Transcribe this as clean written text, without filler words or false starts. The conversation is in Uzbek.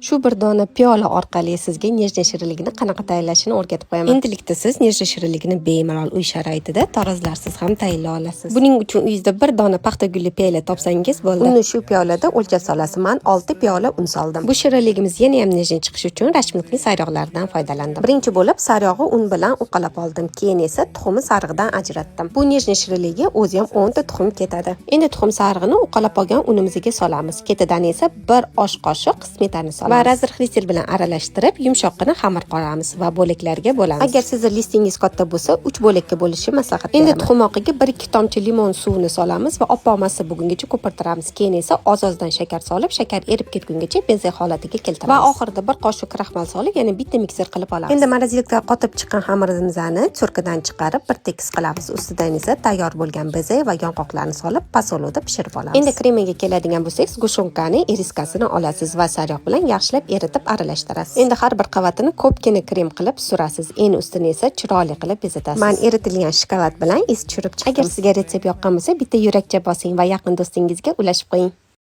Shu bir dona piyola orqali sizga нежный shirinligini qanaqa tayyorlashini o'rgatib qo'yaman. Endilikda siz нежный shirinligini bemalol uy sharoitida tarozlarsiz ham tayyorlay olasiz. Buning uchun uyingizda bir dona paxta gulli piyola topsangiz bo'ldi. Unni shu piyolada o'lchab solasiz. Man 6 piyola un soldim. Bu shirinligimiz yana ham нежный chiqishi uchun rashmiqli sariyog'lardan foydalandim. Birinchi bo'lib sariyog'i un bilan uqalab oldim. Keyin esa tuxumi sarig'idan ajratdim. Bu нежный shirinligiga o'zi ham 10 ta tuxum ketadi. Endi tuxum sarig'ini uqalab olgan unimizga solamiz. Ketidan esa bir osh qoshiq smetana solamiz. Va разрыхлитель bilan aralashtirib, yumshoqqina xamir qilamiz va bo'laklarga bo'lamiz. Agar sizni listingiz katta bo'lsa, 3 bo'lakka bo'lishni maslahat beraman. Endi tuxum oqiga 1-2 tomchi limon suvini solamiz va oppoq massa bo'lgungacha ko'pirtiramiz. Keyin esa oz-ozdan shakar solib, shakar erib ketgungacha beze holatiga keltiramiz. Va oxirida bir qoshiq kraxmal solib, yana bitta mikser qilib olamiz. Endi морозилка qotib chiqqan xamirimizni терка dan chiqarib, bir tekis qilamiz. Ustidan esa tayyor bo'lgan beze va yong'oqlarni solib, пасоль da pishirib olamiz. Endi kremiga keladigan bo'lsak, сгущёнка ni ириска sini olasiz va sariyog' bilan yaxshilab eritib aralashtirasiz. Endi har bir qavatini ko'pgina krem qilib surasiz. Endi ustini esa chiroyli qilib bezatasiz. Man eritilgan shokolad bilan iz tushirib chiqdim. Agar sizga retsept yoqqan bo'lsa, bitta yurakcha bosing va yaqin do'stingizga ulashib qo'ying.